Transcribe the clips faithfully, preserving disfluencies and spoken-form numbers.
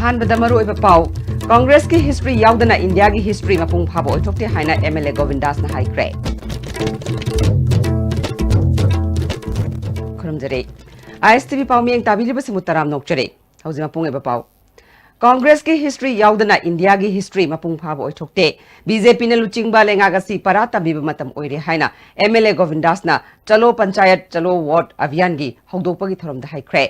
ꯑꯍꯥꯟꯕꯗ ꯃꯔꯨꯑꯣꯏꯕ ꯄꯥꯎ꯫ ꯀꯣꯡꯒ꯭ꯔꯦꯁꯀꯤ ꯍꯤꯁꯇ꯭ꯔꯤ ꯌꯥꯎꯗꯅ ꯏꯟꯗꯤꯌꯥꯒꯤ ꯍꯤꯁꯇ꯭ꯔꯤ ꯃꯄꯨꯡ ꯐꯥꯕ ꯑꯣꯏꯊꯣꯛꯇꯦ ꯍꯥꯏꯅ ꯑꯦꯝ ꯑꯦꯜ ꯑꯦ ꯒꯣꯕꯤꯟꯗꯥꯁꯅ ꯍꯥꯏꯈ꯭ꯔꯦ꯫ ꯈꯨꯔꯨꯝꯖꯔꯤ꯫ ꯑꯥꯏ ꯑꯦꯁ ꯇꯤ ꯚꯤ ꯄꯥꯎ ꯃꯤꯠꯌꯦꯡ ꯇꯥꯕꯤꯔꯤꯕꯁꯤꯡꯕꯨ ꯇꯔꯥꯝꯅ ꯑꯣꯛꯆꯔꯤ꯫ ꯍꯧꯖꯤꯛ ꯃꯄꯨꯡ ꯑꯣꯏꯕ ꯄꯥꯎ꯫ ꯀꯣꯡꯒ꯭ꯔꯦꯁꯀꯤ ꯍꯤꯁꯇ꯭ꯔꯤ ꯌꯥꯎꯗꯅ ꯏꯟꯗꯤꯌꯥꯒꯤ ꯍꯤꯁꯇ꯭ꯔꯤ ꯃꯄꯨꯡ ꯐꯥꯕ ꯑꯣꯏꯊꯣꯛꯇꯦ꯫ ꯕꯤ ꯖꯦ ꯄꯤꯅ ꯂꯨꯆꯤꯡꯕ ꯂꯩꯉꯥꯛ ꯑꯁꯤ ꯄꯔꯥ ꯇꯝꯕꯤꯕ ꯃꯇꯝ ꯑꯣꯏꯔꯦ ꯍꯥꯏꯅ ꯑꯦꯝ ꯑꯦꯜ ꯑꯦ ꯒꯣꯕꯤꯟꯗꯥꯁꯅ ꯆꯂꯣ ꯄꯟꯆꯥꯌꯠ ꯆꯂꯣ ꯋꯣꯠ ꯑꯚꯤꯌꯥꯟꯒꯤ ꯍꯧꯗꯣꯛꯄꯒꯤ ꯊꯧꯔꯝꯗ ꯍꯥꯏꯈ꯭ꯔꯦ꯫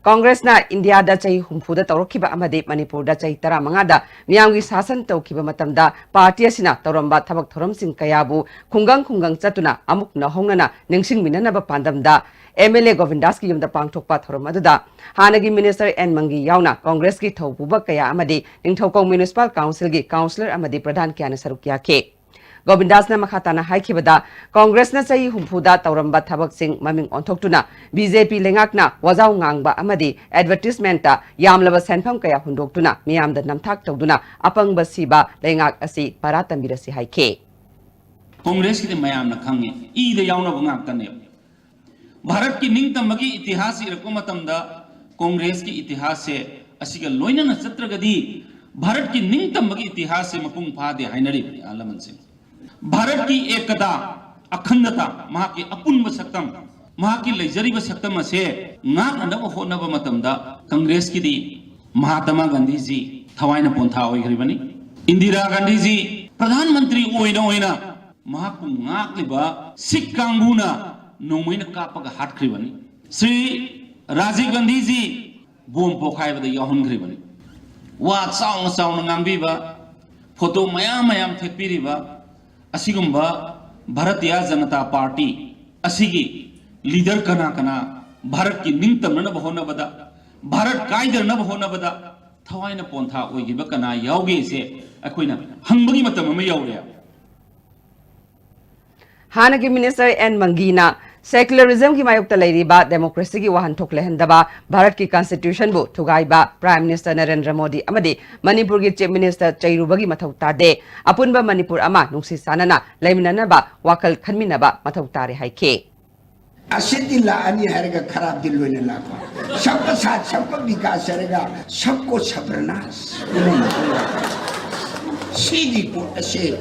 ꯀꯣꯡꯒ꯭ꯔꯦꯁꯅ ꯏꯟꯗꯤꯌꯥꯗ ꯆꯍꯤ ꯍꯨꯝꯐꯨꯗ ꯇꯧꯔꯛꯈꯤꯕ ꯑꯃꯗꯤ ꯃꯅꯤꯄꯨꯔꯗ ꯆꯍꯤ ꯇꯔꯥꯃꯉꯥꯗ ꯃꯤꯌꯥꯝꯒꯤ ꯁꯥꯁꯟ ꯇꯧꯈꯤꯕ ꯃꯇꯝꯗ ꯄꯥꯔꯇꯤ ꯑꯁꯤꯅ ꯇꯧꯔꯝꯕ ꯊꯕꯛ ꯊꯧꯔꯝꯁꯤꯡ ꯀꯌꯥꯕꯨ ꯈꯨꯡꯒꯪ ꯈꯨꯡꯒꯪ ꯆꯠꯇꯨꯅ ꯑꯃꯨꯛ ꯅꯧꯍꯧꯅꯅ ꯅꯤꯡꯁꯤꯡꯃꯤꯟꯅꯅꯕ ꯄꯥꯟꯗꯝꯗ ꯑꯦꯝ ꯑꯦꯜ ꯑꯦ ꯒꯣꯕꯤꯟꯗꯥꯁꯀꯤ ꯌꯨꯝꯗ ꯄꯥꯡꯊꯣꯛꯄ ꯊꯧꯔꯝ ꯑꯗꯨꯗ ꯍꯥꯟꯅꯒꯤ ꯃꯤꯅꯤꯁꯇꯔ ꯑꯦꯟ ꯃꯪꯒꯤ ꯌꯥꯎꯅ ꯀꯣꯡꯒ꯭ꯔꯦꯁꯀꯤ ꯊꯧꯄꯨꯕ ꯀꯌꯥ ꯑꯃꯗꯤ ꯅꯤꯡꯊꯧꯈꯣꯡ ꯃ꯭ꯌꯨꯅꯤꯁꯤꯄꯥꯜ ꯀꯥꯎꯟꯁꯤꯜꯒꯤ ꯀꯥꯎꯟꯁꯤꯂꯔ ꯑꯃꯗꯤ ꯄ꯭ꯔꯙꯥꯟ ꯀꯌꯥꯅ ꯁꯔꯨꯛ ꯌꯥꯈꯤ꯫ ꯒꯣꯕꯤꯟꯗꯥꯁꯅ ꯃꯈꯥ ꯇꯥꯅ ꯍꯥꯏꯈꯤꯕꯗ, ꯀꯣꯡꯒ꯭ꯔꯦꯁꯅ ꯆꯍꯤ ꯍꯨꯝꯐꯨꯗ ꯇꯧꯔꯝꯕ ꯊꯕꯛꯁꯤꯡ ꯃꯃꯤꯡ ꯑꯣꯟꯊꯣꯛꯇꯨꯅ ꯕꯤ ꯖꯦ ꯄꯤ ꯂꯩꯉꯥꯛꯅ ꯋꯥꯖꯥꯎ ꯉꯥꯡꯕ ꯑꯃꯗꯤ ꯑꯦꯗꯚꯔꯇꯤꯁꯃꯦꯟꯠꯇ ꯌꯥꯝꯂꯕ ꯁꯦꯟꯐꯝ ꯀꯌꯥ ꯍꯨꯟꯗꯣꯛꯇꯨꯅ ꯃꯤꯌꯥꯝꯗ ꯅꯝꯊꯥꯛ ꯇꯧꯗꯨꯅ ꯑꯄꯪꯕ ꯁꯤꯕ ꯂꯩꯉꯥꯛ ꯑꯁꯤ ꯄꯔꯥ ꯇꯝꯕꯤꯔꯁꯤ ꯍꯥꯏꯈꯤ꯫ ꯀꯣꯡꯒ꯭ꯔꯦꯁꯀꯤꯗꯤ ꯃꯌꯥꯝꯅ ꯈꯪꯉꯤ, ꯏꯗ ꯌꯥꯎꯅꯕ ꯉꯥꯛꯇꯅꯦꯕ꯫ ꯚꯥꯔꯠꯀꯤ ꯅꯤꯡꯇꯝꯕꯒꯤ ꯏꯇꯤꯍꯥꯁ ꯏꯔꯛꯄ ꯃꯇꯝꯗ ꯀꯣꯡꯒ꯭ꯔꯦꯁꯀꯤ ꯏꯇꯤꯍꯥꯁꯁꯦ ꯑꯁꯤꯒ ꯂꯣꯏꯅꯅ ꯆꯠꯇ꯭ꯔꯒꯗꯤ ꯚꯥꯔꯠꯀꯤ ꯅꯤꯡꯇꯝꯕꯒꯤ ꯏꯇꯤꯍꯥꯁꯁꯦ ꯃꯄꯨꯡ ꯐꯥꯗꯦ ꯍꯥꯏꯅꯔꯤꯕꯅꯤ ꯑꯍꯜ ꯂꯃꯟꯁꯤꯡ꯫ ꯚꯥꯔꯠꯀꯤ ꯑꯦꯀꯇꯥ, ꯑꯈꯟꯗꯇꯥ, ꯃꯍꯥꯛꯀꯤ ꯑꯄꯨꯟꯕ ꯁꯛꯇꯝ, ꯃꯍꯥꯛꯀꯤ ꯂꯩꯖꯔꯤꯕ ꯁꯛꯇꯝ ꯑꯁꯦ ꯉꯥꯛꯅꯅꯕ ꯍꯣꯠꯅꯕ ꯃꯇꯝꯗ ꯀꯪꯒ꯭ꯔꯦꯁꯀꯤꯗꯤ ꯃꯍꯥꯇꯃꯥ ꯒꯥꯟꯙꯤꯖꯤ ꯊꯋꯥꯏꯅ ꯄꯣꯟꯊꯥ ꯑꯣꯏꯈ꯭ꯔꯤꯕꯅꯤ꯫ ꯏꯟꯗꯤꯔꯥ ꯒꯥꯟꯙꯤꯖꯤ ꯄ꯭ꯔꯙꯥꯟ ꯃꯟꯇ꯭ꯔꯤ ꯑꯣꯏꯅ ꯑꯣꯏꯅ ꯃꯍꯥꯛꯄꯨ ꯉꯥꯛꯂꯤꯕ ꯁꯤꯈ ꯀꯥꯡꯕꯨꯅ ꯅꯣꯡꯃꯩꯅ ꯀꯥꯞꯄꯒ ꯍꯥꯠꯈ꯭ꯔꯤꯕꯅꯤ꯫ ꯁ꯭ꯔꯤ ꯔꯥꯖꯤꯕ ꯒꯥꯟꯙꯤꯖꯤ ꯕꯣꯝ ꯄꯣꯈꯥꯏꯕꯗ ꯌꯥꯎꯍꯟꯈ꯭ꯔꯤꯕꯅꯤ꯫ ꯋꯥ ꯆꯥꯎꯅ ꯆꯥꯎꯅ ꯉꯥꯡꯕꯤꯕ, ꯐꯣꯇꯣ ꯃꯌꯥꯝ ꯃꯌꯥꯝ ꯊꯦꯠꯄꯤꯔꯤꯕ ꯑꯁꯤꯒꯨꯝꯕ ꯚꯥꯔꯇꯤꯌꯥ ꯖꯅꯇꯥ ꯄꯥꯔꯇꯤ ꯑꯁꯤꯒꯤ ꯂꯤꯗꯔ ꯀꯅꯥ ꯀꯅꯥ ꯚꯥꯔꯠꯀꯤ ꯅꯤꯡꯇꯝꯅꯅꯕ ꯍꯣꯠꯅꯕꯗ, ꯚꯥꯔꯠ ꯀꯥꯏꯗꯅꯕ ꯍꯣꯠꯅꯕꯗ ꯊꯋꯥꯏꯅ ꯄꯣꯟꯊꯥ ꯑꯣꯏꯈꯤꯕ ꯀꯅꯥ ꯌꯥꯎꯒꯦꯁꯦ ꯑꯩꯈꯣꯏꯅ ꯍꯪꯕꯒꯤ ꯃꯇꯝ ꯑꯃ ꯌꯧꯔꯦ꯫ ꯍꯥꯟꯅꯒꯤ ꯃꯤꯅꯤꯁꯇꯔ ꯑꯦꯟ ꯃꯪꯒꯤꯅ ꯁꯦꯀꯨꯂꯔꯤꯖꯝꯒꯤ ꯃꯥꯌꯣꯛꯇ ꯂꯩꯔꯤꯕ ꯗꯦꯃꯣꯀ꯭ꯔꯦꯁꯤꯒꯤ ꯋꯥꯍꯟꯊꯣꯛ ꯂꯩꯍꯟꯗꯕ, ꯚꯥꯔꯠꯀꯤ ꯀꯟꯁꯇꯤꯇ꯭ꯌꯨꯁꯟꯕꯨ ꯊꯨꯒꯥꯏꯕ ꯄ꯭ꯔꯥꯏꯝ ꯃꯤꯅꯤꯁꯇꯔ ꯅꯔꯦꯟꯗ꯭ꯔ ꯃꯣꯗꯤ ꯑꯃꯗꯤ ꯃꯅꯤꯄꯨꯔꯒꯤ ꯆꯤꯐ ꯃꯤꯅꯤꯁꯇꯔ ꯆꯩꯔꯨꯕꯒꯤ ꯃꯊꯧ ꯇꯥꯗꯦ꯫ ꯑꯄꯨꯟꯕ ꯃꯅꯤꯄꯨꯔ ꯑꯃ ꯅꯨꯡꯁꯤ ꯆꯥꯟꯅꯅ ꯂꯩꯃꯤꯟꯅꯅꯕ ꯋꯥꯈꯜ ꯈꯟꯃꯤꯟꯅꯕ ꯃꯊꯧ ꯇꯥꯔꯦ ꯍꯥꯏꯈꯤ꯫ ꯑꯁꯤꯗꯤ ꯂꯥꯛꯑꯅꯤ ꯍꯥꯏꯔꯒ ꯈꯔꯥꯞꯇꯤ ꯂꯣꯏꯅ ꯂꯥꯛꯄ꯫ ꯁꯕꯀ ꯁꯥꯊ ꯁꯕꯀ ꯕꯤꯀꯥꯁ ꯍꯥꯏꯔꯒ ꯁꯕꯀꯣ ꯁꯕꯔꯅꯥꯁ ꯄꯨꯝꯅꯃꯛ ꯂꯥꯛꯄ꯫ ꯁꯤꯒꯤ ꯄꯣꯠ ꯑꯁꯦ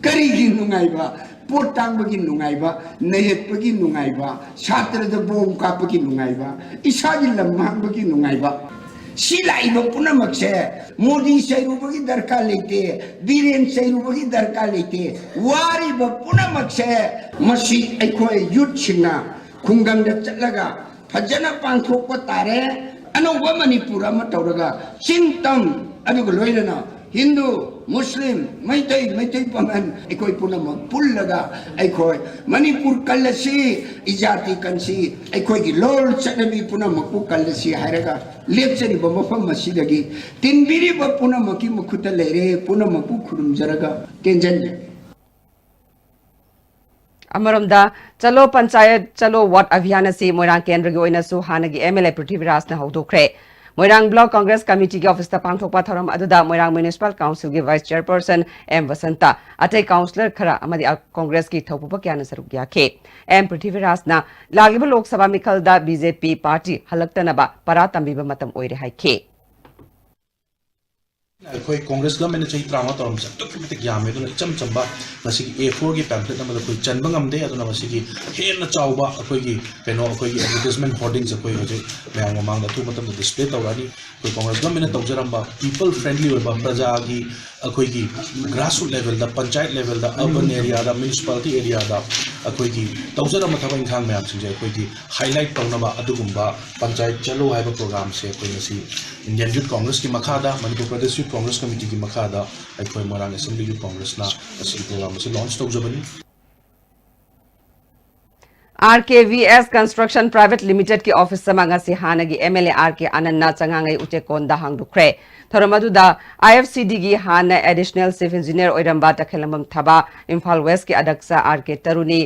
ꯀꯔꯤꯒꯤ ꯅꯨꯡꯉꯥꯏꯕ? ꯄꯣꯠ ꯇꯥꯡꯕꯒꯤ ꯅꯨꯡꯉꯥꯏꯕ, ꯅꯩꯔꯛꯄꯒꯤ ꯅꯨꯡꯉꯥꯏꯕ, ꯁꯥꯇ꯭ꯔꯗ ꯕꯣꯝ ꯀꯥꯞꯄꯒꯤ ꯅꯨꯡꯉꯥꯏꯕ, ꯏꯁꯥꯒꯤ ꯂꯝ ꯃꯥꯡꯕꯒꯤ ꯅꯨꯡꯉꯥꯏꯕ꯫ ꯁꯤ ꯂꯥꯛꯏꯕ ꯄꯨꯝꯅꯃꯛꯁꯦ ꯃꯣꯗꯤ ꯆꯩꯔꯨꯕꯒꯤ ꯗꯔꯀꯥꯔ ꯂꯩꯇꯦ, ꯕꯤꯔꯦꯟ ꯆꯩꯔꯨꯕꯒꯤ ꯗꯔꯀꯥꯔ ꯂꯩꯇꯦ꯫ ꯋꯥꯔꯤꯕ ꯄꯨꯝꯅꯃꯛꯁꯦ ꯃꯁꯤ ꯑꯩꯈꯣꯏ ꯌꯨꯠꯁꯤꯡꯅ ꯈꯨꯡꯒꯪꯗ ꯆꯠꯂꯒ ꯐꯖꯅ ꯄꯥꯡꯊꯣꯛꯄ ꯇꯥꯔꯦ꯫ ꯑꯅꯧꯕ ꯃꯅꯤꯄꯨꯔ ꯑꯃ ꯇꯧꯔꯒ ꯆꯤꯡ ꯇꯝ ꯑꯗꯨꯒ ꯂꯣꯏꯅꯅ ꯍꯤꯟꯗꯨ, ꯃꯨꯁꯂꯤꯝ, ꯃꯩꯇꯩ, ꯃꯩꯇꯩ ꯄꯥꯉꯜ ꯑꯩꯈꯣꯏ ꯄꯨꯝꯅꯃꯛ ꯄꯨꯜꯂꯒ ꯑꯩꯈꯣꯏ ꯃꯅꯤꯄꯨꯔ ꯀꯜꯂꯁꯤ, ꯏꯖꯥꯇꯤ ꯀꯟꯁꯤ, ꯑꯩꯈꯣꯏꯒꯤ ꯂꯣꯜ ꯆꯠꯅꯕꯤ ꯄꯨꯝꯅꯃꯛꯄꯨ ꯀꯜꯂꯁꯤ ꯍꯥꯏꯔꯒ ꯂꯦꯞꯆꯔꯤꯕ ꯃꯐꯝ ꯑꯁꯤꯗꯒꯤ ꯇꯤꯟꯕꯤꯔꯤꯕ ꯄꯨꯝꯅꯃꯛꯀꯤ ꯃꯈꯨꯠꯇ ꯂꯩꯔꯦ꯫ ꯄꯨꯝꯅꯃꯛꯄꯨ ꯈꯨꯔꯨꯝꯖꯔꯒ ꯇꯦꯟꯖꯟꯖꯔꯦ꯫ ꯑꯃꯔꯣꯝꯗ ꯆꯂꯣ ꯄꯟꯆꯥꯌꯠ ꯆꯂꯣ ꯋꯥꯠ ꯑꯚꯤꯌꯥꯟ ꯑꯁꯤ ꯃꯣꯏꯔꯥꯡ ꯀꯦꯟꯗ꯭ꯔꯒꯤ ꯑꯣꯏꯅꯁꯨ ꯍꯥꯟꯅꯒꯤ ꯑꯦꯝ ꯑꯦꯜ ꯑꯦ ꯄ꯭ꯔꯤꯊꯤꯕꯤꯔꯥꯖꯅ ꯍꯧꯗꯣꯛꯈ꯭ꯔꯦ꯫ ꯃꯣꯏꯔꯥꯡ ꯕ꯭ꯂꯣꯛ ꯀꯪꯒ꯭ꯔꯦꯁ ꯀꯃꯤꯇꯤꯒꯤ ꯑꯣꯐꯤꯁꯇ ꯄꯥꯡꯊꯣꯛꯄ ꯊꯧꯔꯝ ꯑꯗꯨꯗ ꯃꯣꯏꯔꯥꯡ ꯃ꯭ꯌꯨꯅꯤꯁꯤꯄꯥꯜ ꯀꯥꯎꯟꯁꯤꯜꯒꯤ ꯚꯥꯏꯁ ꯆꯦꯌꯔꯄꯔꯁꯟ ꯑꯦꯝ ꯕꯁꯟꯇ, ꯑꯇꯩ ꯀꯥꯎꯟꯁꯤꯂꯔ ꯈꯔ ꯑꯃꯗꯤ ꯀꯪꯒ꯭ꯔꯦꯁꯀꯤ ꯊꯧꯄꯨꯕ ꯀꯌꯥꯅ ꯁꯔꯨꯛ ꯌꯥꯈꯤ꯫ ꯑꯦꯝ ꯄ꯭ꯔꯤꯊꯤꯕꯤꯔꯥꯖꯅ ꯂꯥꯛꯂꯤꯕ ꯂꯣꯛ ꯁꯚꯥ ꯃꯤꯈꯜꯗ ꯕꯤ ꯖꯦ ꯄꯤ ꯄꯥꯔꯇꯤ ꯍꯜꯂꯛꯇꯅꯕ ꯄꯔꯥ ꯇꯝꯕꯤꯕ ꯃꯇꯝ ꯑꯣꯏꯔꯦ ꯍꯥꯏꯈꯤ꯫ ꯑꯩꯈꯣꯏ ꯀꯣꯡꯒ꯭ꯔꯦꯁ ꯒꯃꯦꯟꯅ ꯆꯍꯤ ꯇꯔꯥꯃꯉꯥ ꯇꯧꯔꯝꯕꯁꯦ ꯑꯗꯨꯛꯀꯤ ꯃꯇꯤꯛ ꯌꯥꯝꯃꯦ꯫ ꯑꯗꯨꯅ ꯏꯆꯝ ꯆꯝꯕ ꯉꯁꯤꯒꯤ ꯑꯦ ꯐꯣꯔꯒꯤ ꯄꯦꯝꯐ꯭ꯂꯦꯠ ꯑꯃꯗ ꯑꯩꯈꯣꯏ ꯆꯟꯕ ꯉꯝꯗꯦ꯫ ꯑꯗꯨꯅ ꯃꯁꯤꯒꯤ ꯍꯦꯟꯅ ꯆꯥꯎꯕ ꯑꯩꯈꯣꯏꯒꯤ ꯀꯩꯅꯣ ꯑꯩꯈꯣꯏꯒꯤ ꯑꯦꯗꯚꯔꯇꯤꯁꯃꯦꯟ ꯍꯣꯔꯗꯤꯡꯁ ꯑꯩꯈꯣꯏ ꯍꯧꯖꯤꯛ ꯃꯌꯥꯝ ꯃꯃꯥꯡꯗ ꯑꯊꯨꯕ ꯃꯇꯝꯗ ꯗꯤꯁꯄ꯭ꯂꯦ ꯇꯧꯔꯛꯑꯅꯤ꯫ ꯑꯩꯈꯣꯏ ꯀꯣꯡꯒ꯭ꯔꯦꯁ ꯒꯃꯦꯟꯅ ꯇꯧꯖꯔꯝꯕ ꯄꯤꯄꯜ ꯐ꯭ꯔꯦꯟꯗꯂꯤ ꯑꯣꯏꯕ ꯄ꯭ꯔꯖꯥꯒꯤ ꯑꯩꯈꯣꯏꯒꯤ ꯒ꯭ꯔꯥꯁꯔꯨꯠ ꯂꯦꯚꯦꯜꯗ, ꯄꯟꯆꯥꯌꯠ ꯂꯦꯚꯦꯜꯗ, ꯑꯔꯕꯟ ꯑꯦꯔꯤꯌꯥꯗ, ꯃ꯭ꯌꯨꯅꯤꯁꯤꯄꯥꯂꯤꯇꯤ ꯑꯦꯔꯤꯌꯥꯗ ꯑꯩꯈꯣꯏꯒꯤ ꯇꯧꯖꯔꯝꯕ ꯊꯕꯛ ꯏꯪꯈꯥꯡ ꯃꯌꯥꯝꯁꯤꯡꯁꯦ ꯑꯩꯈꯣꯏꯒꯤ ꯍꯥꯏꯂꯥꯏꯠ ꯇꯧꯅꯕ ꯑꯗꯨꯒꯨꯝꯕ ꯄꯟꯆꯥꯌꯠ ꯆꯂꯣ ꯍꯥꯏꯕ ꯄ꯭ꯔꯣꯒ꯭ꯔꯥꯝꯁꯦ ꯑꯩꯈꯣꯏ ꯉꯁꯤ ꯏꯟꯗꯤꯌꯟ ꯌꯨꯠ ꯀꯣꯡꯒ꯭ꯔꯦꯁꯀꯤ ꯃꯈꯥꯗ, ꯃꯅꯤꯄꯨꯔ ꯄ꯭ꯔꯗꯦꯁ ꯌꯨꯠ ꯀꯣꯡꯒ꯭ꯔꯦꯁ ꯀꯃꯤꯇꯤꯒꯤ ꯃꯈꯥꯗ ꯑꯩꯈꯣꯏ ꯃꯣꯏꯔꯥꯡ ꯑꯦꯁꯦꯝꯕ꯭ꯂꯤ ꯌꯨꯠ ꯀꯣꯡꯒ꯭ꯔꯦꯁꯅ ꯉꯁꯤꯒꯤ ꯄ꯭ꯔꯣꯒ꯭ꯔꯥꯝ ꯑꯁꯤ ꯂꯣꯟꯆ ꯇꯧꯖꯕꯅꯤ꯫ ꯑꯥꯔ ꯀꯦ ꯚꯤ ꯑꯦꯁ Construction Private Limited ꯀꯤ ꯑꯣꯐꯤꯁ ꯑꯃ ꯉꯁꯤ ꯍꯥꯟꯅꯒꯤ ꯑꯦꯝ ꯑꯦꯜ ꯑꯦ ꯑꯥꯔ ꯀꯦ ꯑꯥꯅꯟꯗꯅ ꯆꯉꯥꯡꯉꯩ ꯎꯆꯦꯛꯀꯣꯟꯗ ꯍꯥꯡꯗꯣꯛꯈ꯭ꯔꯦ꯫ ꯊꯧꯔꯝ ꯑꯗꯨꯗ ꯑꯥꯏ ꯑꯦꯐ ꯁꯤ ꯗꯤꯒꯤ ꯍꯥꯟꯅ ꯑꯦꯗꯤꯁꯅꯦꯜ ꯆꯤꯐ ꯏꯟꯖꯤꯅꯤꯌꯔ ꯑꯣꯏꯔꯝꯕ ꯇꯈꯦꯜꯂꯝꯕꯝ ꯊꯕꯥ, ꯏꯝꯐꯥꯜ ꯋꯦꯁꯀꯤ ꯑꯗꯛꯁ R K Taruni,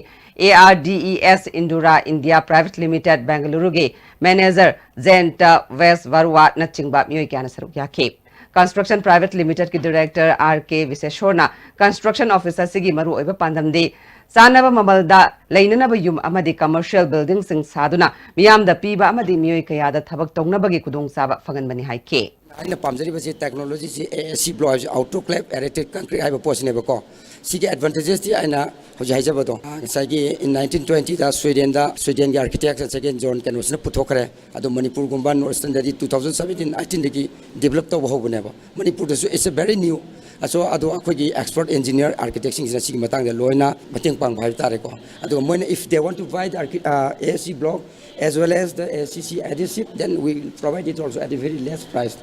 A R D E S Indura India private limited ꯕꯦꯡꯒꯂꯨꯔꯨꯒꯤ ꯃꯦꯅꯦꯖꯔ ꯖꯌꯟꯇ ꯋꯦꯁ ꯕꯔꯨꯋꯥꯅꯆꯤꯡꯕ ꯃꯤꯑꯣꯏ ꯀꯌꯥꯅ ꯁꯔꯨꯛ ꯌꯥꯈꯤ꯫ ꯀꯟꯁꯇ꯭ꯔꯛꯁꯟ ꯄ꯭ꯔꯥꯏꯚꯦꯠ ꯂꯤꯃꯤꯇꯦꯗꯀꯤ ꯗꯤꯔꯦꯛꯇꯔ ꯑꯥꯔ ꯀꯦ ꯕꯤꯁꯦꯁꯣꯔꯅ ꯀꯟꯁꯇ꯭ꯔꯛꯁꯟ ꯑꯣꯐꯤꯁ ꯑꯁꯤꯒꯤ ꯃꯔꯨꯑꯣꯏꯕ ꯄꯥꯟꯗꯝꯗꯤ ꯆꯥꯟꯅꯕ ꯃꯃꯜꯗ ꯂꯩꯅꯅꯕ ꯌꯨꯝ ꯑꯃꯗꯤ commercial buildingꯁꯤꯡ ꯁꯥꯗꯨꯅ ꯃꯤꯌꯥꯝꯗ ꯄꯤꯕ ꯑꯃꯗꯤ ꯃꯤꯑꯣꯏ ꯀꯌꯥꯗ ꯊꯕꯛ ꯇꯧꯅꯕꯒꯤ ꯈꯨꯗꯣꯡꯆꯥꯕ ꯐꯪꯍꯟꯕꯅꯤ ꯍꯥꯏꯈꯤ꯫ ꯑꯩꯅ ꯄꯥꯝꯖꯔꯤꯕꯁꯤ technologyꯁꯤ ASC block ꯍꯥꯏꯕꯁꯤ autoclave aerated concrete ꯍꯥꯏꯕ ꯄꯣꯠꯁꯤꯅꯦꯕꯀꯣ꯫ ꯁꯤꯒꯤ advantagesꯇꯤ ꯑꯩꯅ ꯍꯧꯖꯤꯛ ꯍꯥꯏꯖꯕꯗꯣ, ꯉꯁꯥꯏꯒꯤ in nineteen twentyꯗ Swedenꯗ, Swedenꯒꯤ architect ꯁꯦꯀꯦꯟ ꯖꯣꯟ ꯀꯩꯅꯣꯁꯤꯅ ꯄꯨꯊꯣꯛꯈ꯭ꯔꯦ꯫ ꯑꯗꯣ ꯃꯅꯤꯄꯨꯔꯒꯨꯝꯕ North Easternꯗꯗꯤ two thousand seventeen eighteenꯗꯒꯤ develop ꯇꯧꯕ ꯍꯧꯕꯅꯦꯕ꯫ ꯃꯅꯤꯄꯨꯔꯗꯁꯨ it's a very new, ꯑꯁꯣ ꯑꯗꯣ ꯑꯩꯈꯣꯏꯒꯤ expert engineer architectꯁꯤꯡꯁꯤꯅ ꯁꯤꯒꯤ ꯃꯇꯥꯡꯗ ꯂꯣꯏꯅ ꯃꯇꯦꯡ ꯄꯥꯡꯕ ꯍꯥꯏꯕ ꯇꯥꯔꯦꯀꯣ꯫ ꯑꯗꯨꯒ ꯃꯣꯏꯅ, if they want to buy the archi- uh, ASC block as well as the ASCC adhesive, then we provide it also at a very less price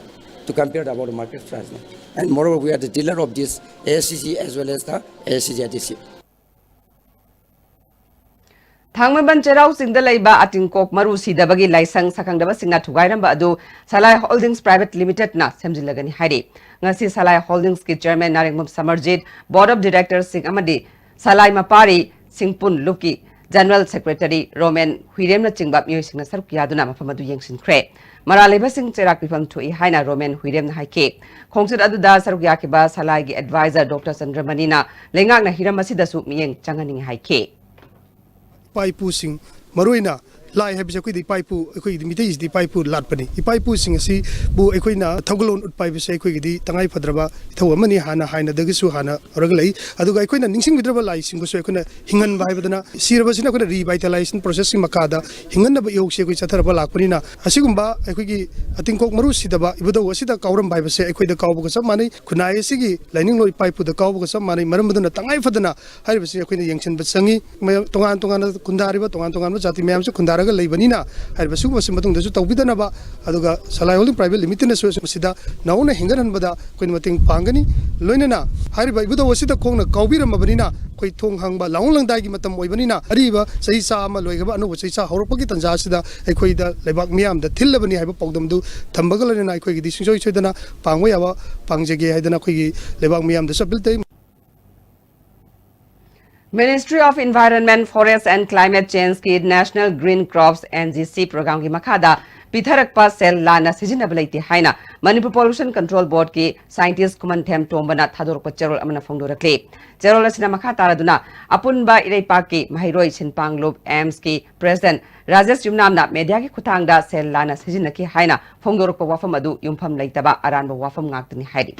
to compare about the market price. And moreover, we are the dealer of this ASCC as well as the ASCC adhesive. ꯊꯥꯡꯃꯩꯕꯟ ꯆꯩꯔꯥꯎ ꯆꯤꯡꯗ ꯂꯩꯕ ꯑꯇꯤꯡꯀꯣꯛ ꯃꯔꯨ ꯁꯤꯗꯕꯒꯤ ꯂꯥꯏꯁꯪ ꯁꯛꯈꯪꯗꯕꯁꯤꯡꯅ ꯊꯨꯒꯥꯏꯔꯝꯕ ꯑꯗꯨ ꯁꯂꯥꯏ holdings private ꯂꯤꯃꯤꯇꯦꯗꯅ ꯁꯦꯝꯖꯤꯜꯂꯒꯅꯤ ꯍꯥꯏꯔꯤ꯫ ꯉꯁꯤ ꯁꯂꯥꯏ ꯍꯣꯜꯗꯤꯡꯁꯀꯤ chairman Narengbam ꯁꯃꯔꯖꯤꯠ, board of ꯗꯤꯔꯦꯛꯇꯔꯁꯤꯡ ꯑꯃꯗꯤ ꯁꯂꯥꯏ ꯃꯄꯥꯔꯤ ꯁꯤꯡꯄꯨꯟ ꯂꯨꯞꯀꯤ general secretary Roman ꯍꯨꯏꯔꯦꯝꯅꯆꯤꯡꯕ ꯃꯤꯑꯣꯏꯁꯤꯡꯅ ꯁꯔꯨꯛ ꯌꯥꯗꯨꯅ ꯃꯐꯝ ꯑꯗꯨ ꯌꯦꯡꯁꯤꯟꯈ꯭ꯔꯦ꯫ ꯃꯔꯥꯜ ꯂꯩꯕꯁꯤꯡ ꯆꯩꯔꯥꯛ ꯄꯤꯐꯝ ꯊꯣꯛꯏ ꯍꯥꯏꯅ ꯔꯣꯃꯦꯟ ꯍꯨꯏꯔꯦꯝꯅ ꯍꯥꯏꯈꯤ꯫ ꯈꯣꯡꯆꯠ ꯑꯗꯨꯗ ꯁꯔꯨꯛ ꯌꯥꯈꯤꯕ ꯁꯂꯥꯏꯒꯤ ꯑꯦꯗꯚꯥꯏꯖꯔ ꯗꯣꯛꯇꯔ ꯆꯟꯗ꯭ꯔꯃꯅꯤꯅ ꯂꯩꯉꯥꯛꯅ ꯍꯤꯔꯝ ꯑꯁꯤꯗꯁꯨ ꯃꯤꯠꯌꯦꯡ ꯆꯪꯍꯟꯅꯤꯡꯏ ꯍꯥꯏꯈꯤ꯫ ꯏꯄꯥ ꯏꯄꯨꯁꯤꯡ, ꯃꯔꯨꯑꯣꯏꯅ ꯂꯥꯏ ꯍꯥꯏꯕꯁꯦ ꯑꯩꯈꯣꯏꯗꯤ ꯏꯄꯥ ꯏꯄꯨ, ꯑꯩꯈꯣꯏꯒꯤꯗꯤ ꯃꯤꯇꯩꯁꯤꯗꯤ ꯏꯄꯥ ꯏꯄꯨ ꯂꯥꯠꯄꯅꯤ꯫ ꯏꯄꯥ ꯏꯄꯨꯁꯤꯡ ꯑꯁꯤꯕꯨ ꯑꯩꯈꯣꯏꯅ ꯊꯧꯒꯜꯂꯣꯟ ꯎꯠꯄ ꯍꯥꯏꯕꯁꯦ ꯑꯩꯈꯣꯏꯒꯤꯗꯤ ꯇꯉꯥꯏ ꯐꯗ꯭ꯔꯕ ꯏꯊꯧ ꯑꯃꯅꯤ, ꯍꯥꯟꯅ ꯍꯥꯟꯅꯗꯒꯤꯁꯨ ꯍꯥꯟꯅ ꯍꯧꯔꯒ ꯂꯩ꯫ ꯑꯗꯨꯒ ꯑꯩꯈꯣꯏꯅ ꯅꯤꯡꯁꯤꯡꯕꯤꯗ꯭ꯔꯕ ꯂꯥꯏꯁꯤꯡꯕꯨꯁꯨ ꯑꯩꯈꯣꯏꯅ ꯍꯤꯡꯍꯟꯕ ꯍꯥꯏꯕꯗꯅ, ꯁꯤꯔꯕꯁꯤꯅ ꯑꯩꯈꯣꯏꯅ revitalization processꯀꯤ ꯃꯈꯥꯗ ꯍꯤꯡꯍꯟꯅꯕ ꯏꯍꯧꯁꯤ ꯑꯩꯈꯣꯏ ꯆꯠꯊꯔꯕ ꯂꯥꯛꯄꯅꯤꯅ, ꯑꯁꯤꯒꯨꯝꯕ ꯑꯩꯈꯣꯏꯒꯤ ꯑꯇꯤꯡꯀꯣꯛ ꯃꯔꯨ ꯁꯤꯗꯕ ꯏꯕꯨꯙꯧ ꯑꯁꯤꯗ ꯀꯥꯎꯔꯝꯕ ꯍꯥꯏꯕꯁꯦ ꯑꯩꯈꯣꯏꯗ ꯀꯥꯎꯕꯒ ꯆꯞ ꯃꯥꯟꯅꯩ꯫ ꯈꯨꯟꯅꯥꯏ ꯑꯁꯤꯒꯤ ꯂꯥꯏꯅꯤꯡꯂꯣꯟ ꯏꯄꯥ ꯏꯄꯨꯗ ꯀꯥꯎꯕꯒ ꯆꯞ ꯃꯥꯟꯅꯩ꯫ ꯃꯔꯝ ꯑꯗꯨꯅ ꯇꯉꯥꯏ ꯐꯗꯅ ꯍꯥꯏꯔꯤꯕꯁꯤ ꯑꯩꯈꯣꯏꯅ ꯌꯦꯡꯁꯤꯟꯕ ꯆꯪꯉꯤ꯫ ꯃꯌꯥꯝ ꯇꯣꯉꯥꯟ ꯇꯣꯉꯥꯟꯅ ꯈꯨꯟꯗꯥꯔꯤꯕ ꯇꯣꯉꯥꯟ ꯇꯣꯉꯥꯟꯕ ꯖꯥꯇꯤ ꯃꯌꯥꯝꯁꯨ ꯈꯨꯟꯗꯥꯔꯒ ꯂꯩꯕꯅꯤꯅ, ꯍꯥꯏꯔꯤꯕ ꯁꯤꯒꯨꯝꯕꯁꯤ ꯃꯇꯨꯡꯗꯁꯨ ꯇꯧꯕꯤꯗꯅꯕ, ꯑꯗꯨꯒ ꯁꯂꯥꯏ ꯍꯣꯜꯗꯤꯡ ꯄ꯭ꯔꯥꯏꯚꯦꯠ ꯂꯤꯃꯤꯇꯦꯠꯅꯁꯨ ꯃꯁꯤꯗ ꯅꯧꯅ ꯍꯦꯟꯒꯠꯍꯟꯕꯗ ꯑꯩꯈꯣꯏꯅ ꯃꯇꯦꯡ ꯄꯥꯡꯒꯅꯤ꯫ ꯂꯣꯏꯅꯅ ꯍꯥꯏꯔꯤꯕ ꯏꯕꯨꯙꯧ ꯑꯁꯤꯗ ꯈꯣꯡꯅ ꯀꯥꯎꯕꯤꯔꯝꯃꯕꯅꯤꯅ, ꯑꯩꯈꯣꯏ ꯊꯣꯡ ꯍꯥꯡꯕ ꯂꯥꯡꯍꯣꯡ ꯂꯥꯡꯗꯥꯏꯒꯤ ꯃꯇꯝ ꯑꯣꯏꯕꯅꯤꯅ, ꯑꯔꯤꯕ ꯆꯍꯤꯆꯥ ꯑꯃ ꯂꯣꯏꯈ꯭ꯔꯕ ꯑꯅꯧꯕ ꯆꯍꯤꯆꯥ ꯍꯧꯔꯛꯄꯒꯤ ꯇꯥꯟꯖꯥ ꯑꯁꯤꯗ ꯑꯩꯈꯣꯏꯗ ꯂꯩꯕꯥꯛ ꯃꯤꯌꯥꯝꯗ ꯊꯤꯜꯂꯕꯅꯤ ꯍꯥꯏꯕ ꯄꯥꯎꯗꯝꯗꯨ ꯊꯝꯕꯒ ꯂꯣꯏꯅꯅ ꯑꯩꯈꯣꯏꯒꯤꯗꯤ ꯁꯨꯡꯁꯣꯏ ꯁꯣꯏꯗꯅ ꯄꯥꯡꯕ ꯌꯥꯕ ꯄꯥꯡꯖꯒꯦ ꯍꯥꯏꯗꯅ ꯑꯩꯈꯣꯏꯒꯤ ꯂꯩꯕꯥꯛ ꯃꯤꯌꯥꯝꯗꯁꯨ ꯑꯄꯤꯜ ꯇꯧꯏ꯫ Ministry of Environment, Forest and Climate Changeꯀꯤ National Green Crops, NGC programmeꯒꯤ ꯃꯈꯥꯗ ꯄꯤꯊꯔꯛꯄ ꯁꯦꯜ ꯂꯥꯟꯅ ꯁꯤꯖꯤꯟꯅꯕ ꯂꯩꯇꯦ ꯍꯥꯏꯅ ꯃꯅꯤꯄꯨꯔ ꯄꯣꯂꯨꯁꯟ ꯀꯟꯇ꯭ꯔꯣꯜ ꯕꯣꯔꯗꯀꯤ ꯁꯥꯏꯟꯇꯤꯁ ꯈꯨꯃꯟꯊꯦꯝ ꯇꯣꯝꯕꯅ ꯊꯥꯗꯣꯔꯛꯄ ꯆꯦꯔꯣꯜ ꯑꯃꯅ ꯐꯣꯡꯗꯣꯔꯛꯂꯤ꯫ ꯆꯦꯔꯣꯜ ꯑꯁꯤꯅ ꯃꯈꯥ ꯇꯥꯔꯗꯨꯅ ꯑꯄꯨꯟꯕ ꯏꯔꯩꯄꯥꯛꯀꯤ ꯃꯍꯩꯔꯣꯏ ꯁꯤꯟꯄꯥꯡꯂꯨꯞ ꯑꯦꯝꯁꯀꯤ ꯄ꯭ꯔꯦꯁꯤꯗꯦꯟꯠ ꯔꯥꯖꯦꯁ ꯌꯨꯝꯅꯥꯝꯅ ꯃꯦꯗꯤꯌꯥꯒꯤ ꯈꯨꯠꯊꯥꯡꯗ ꯁꯦꯜ ꯂꯥꯟꯅ ꯁꯤꯖꯤꯟꯅꯈꯤ ꯍꯥꯏꯅ ꯐꯣꯡꯗꯣꯔꯛꯄ ꯋꯥꯐꯝ ꯑꯗꯨ ꯌꯨꯝꯐꯝ ꯂꯩꯇꯕ ꯑꯔꯥꯟꯕ ꯋꯥꯐꯝ ꯉꯥꯛꯇꯅꯤ ꯍꯥꯏꯔꯤ꯫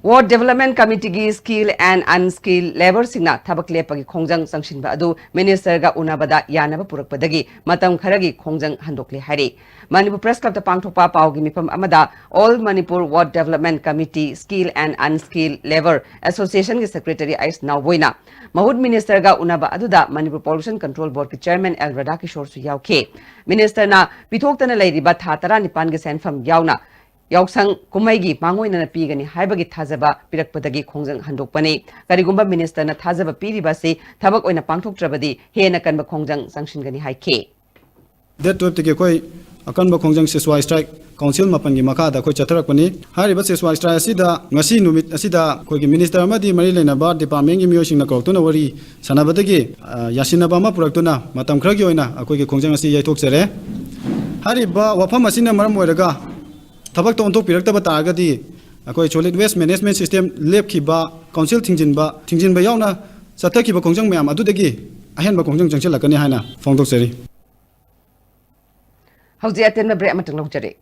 Ward Development Committeeꯒꯤ skilled and unskilled labourꯁꯤꯡꯅ ꯊꯕꯛ ꯂꯦꯞꯄꯒꯤ ꯈꯣꯡꯖꯪ ꯆꯪꯁꯤꯟꯕ ꯑꯗꯨ ministerꯒ ꯎꯅꯕꯗ ꯌꯥꯅꯕ ꯄꯨꯔꯛꯄꯗꯒꯤ ꯃꯇꯝ ꯈꯔꯒꯤ ꯈꯣꯡꯖꯪ ꯍꯟꯗꯣꯛꯂꯦ ꯍꯥꯏꯔꯤ꯫ ꯃꯅꯤꯄꯨꯔ Press Clubꯇ ꯄꯥꯡꯊꯣꯛꯄ ꯄꯥꯎꯒꯤ ꯃꯤꯐꯝ ꯑꯃꯗ All Manipur Ward Development Committee Skilled and Unskilled Labour Associationꯒꯤ secretary ꯑꯩꯁ ꯅꯥꯎꯕꯣꯏꯅ ꯃꯍꯨꯠ ministerꯒ ꯎꯅꯕ ꯑꯗꯨꯗ ꯃꯅꯤꯄꯨꯔ ꯄꯣꯂꯨꯁꯟ ꯀꯟꯇ꯭ꯔꯣꯜ ꯕꯣꯔꯗꯀꯤ chairman ꯑꯦꯜ ꯔꯥꯙꯥꯀꯤꯁꯣꯔꯁꯨ ꯌꯥꯎꯈꯤ꯫ ministerꯅ ꯄꯤꯊꯣꯛꯇꯅ ꯂꯩꯔꯤꯕ ꯊꯥ ꯇꯔꯥꯅꯤꯄꯥꯟꯒꯤ ꯁꯦꯟꯐꯝ ꯌꯥꯎꯅ ꯌꯥꯎꯁꯪ ꯀꯨꯝꯍꯩꯒꯤ ꯃꯥꯡꯑꯣꯏꯅꯅ ꯄꯤꯒꯅꯤ ꯍꯥꯏꯕꯒꯤ ꯊꯥꯖꯕ ꯄꯤꯔꯛꯄꯗꯒꯤ ꯈꯣꯡꯖꯪ ꯍꯟꯗꯣꯛꯄꯅꯤ꯫ ꯀꯔꯤꯒꯨꯝꯕ ministerꯅ ꯊꯥꯖꯕ ꯄꯤꯔꯤꯕ ꯑꯁꯤ ꯊꯕꯛ ꯑꯣꯏꯅ ꯄꯥꯡꯊꯣꯛꯇ꯭ꯔꯕꯗꯤ ꯍꯦꯟꯅ ꯀꯟꯕ ꯈꯣꯡꯖꯪ ꯆꯪꯁꯤꯟꯒꯅꯤ ꯍꯥꯏꯈꯤ꯫ Date twelveꯇꯒꯤ ꯑꯩꯈꯣꯏ ꯑꯀꯟꯕ ꯈꯣꯡꯖꯪ ceasefire strike council ꯃꯥꯄꯟꯒꯤ ꯃꯈꯥꯗ ꯑꯩꯈꯣꯏ ꯆꯠꯊꯔꯛꯄꯅꯤ꯫ ꯍꯥꯏꯔꯤꯕ ceasefire strike ꯑꯁꯤꯗ ꯉꯁꯤ ꯅꯨꯃꯤꯠ ꯑꯁꯤꯗ ꯑꯩꯈꯣꯏꯒꯤ minister ꯑꯃꯗꯤ ꯃꯔꯤ ꯂꯩꯅꯕ departmentꯀꯤ ꯃꯤꯑꯣꯏꯁꯤꯡꯅ ꯀꯧꯔꯛꯇꯨꯅ ꯋꯥꯔꯤ ꯁꯥꯟꯅꯕꯗꯒꯤ, ꯑ, ꯌꯥꯁꯤꯟꯅꯕ ꯑꯃ ꯄꯨꯔꯛꯇꯨꯅ ꯃꯇꯝ ꯈꯔꯒꯤ ꯑꯣꯏꯅ ꯑꯩꯈꯣꯏꯒꯤ ꯈꯣꯡꯖꯪ ꯑꯁꯤ ꯌꯩꯊꯣꯛꯆꯔꯦ꯫ ꯍꯥꯏꯔꯤꯕ ꯋꯥꯐꯝ ꯑꯁꯤꯅ ꯃꯔꯝ ꯑꯣꯏꯔꯒ ꯊꯕꯛꯇ ꯑꯣꯟꯊꯣꯛꯄꯤꯔꯛꯇꯕ ꯇꯥꯔꯒꯗꯤ ꯑꯩꯈꯣꯏ solid waste management system ꯂꯦꯞꯈꯤꯕ, council ꯊꯤꯡꯖꯤꯟꯕ, ꯊꯤꯡꯖꯤꯟꯕ ꯌꯥꯎꯅ ꯆꯠꯊꯈꯤꯕ ꯈꯣꯡꯖꯪ ꯃꯌꯥꯝ ꯑꯗꯨꯗꯒꯤ ꯑꯍꯦꯟꯕ ꯈꯣꯡꯖꯪ ꯆꯪꯁꯤꯜꯂꯛꯀꯅꯤ ꯍꯥꯏꯅ ꯐꯣꯡꯗꯣꯛꯆꯔꯤ꯫ ꯍꯧꯖꯤꯛ ꯑꯇꯦꯟꯕ break ꯑꯃꯇꯪ ꯂꯧꯖꯔꯤ꯫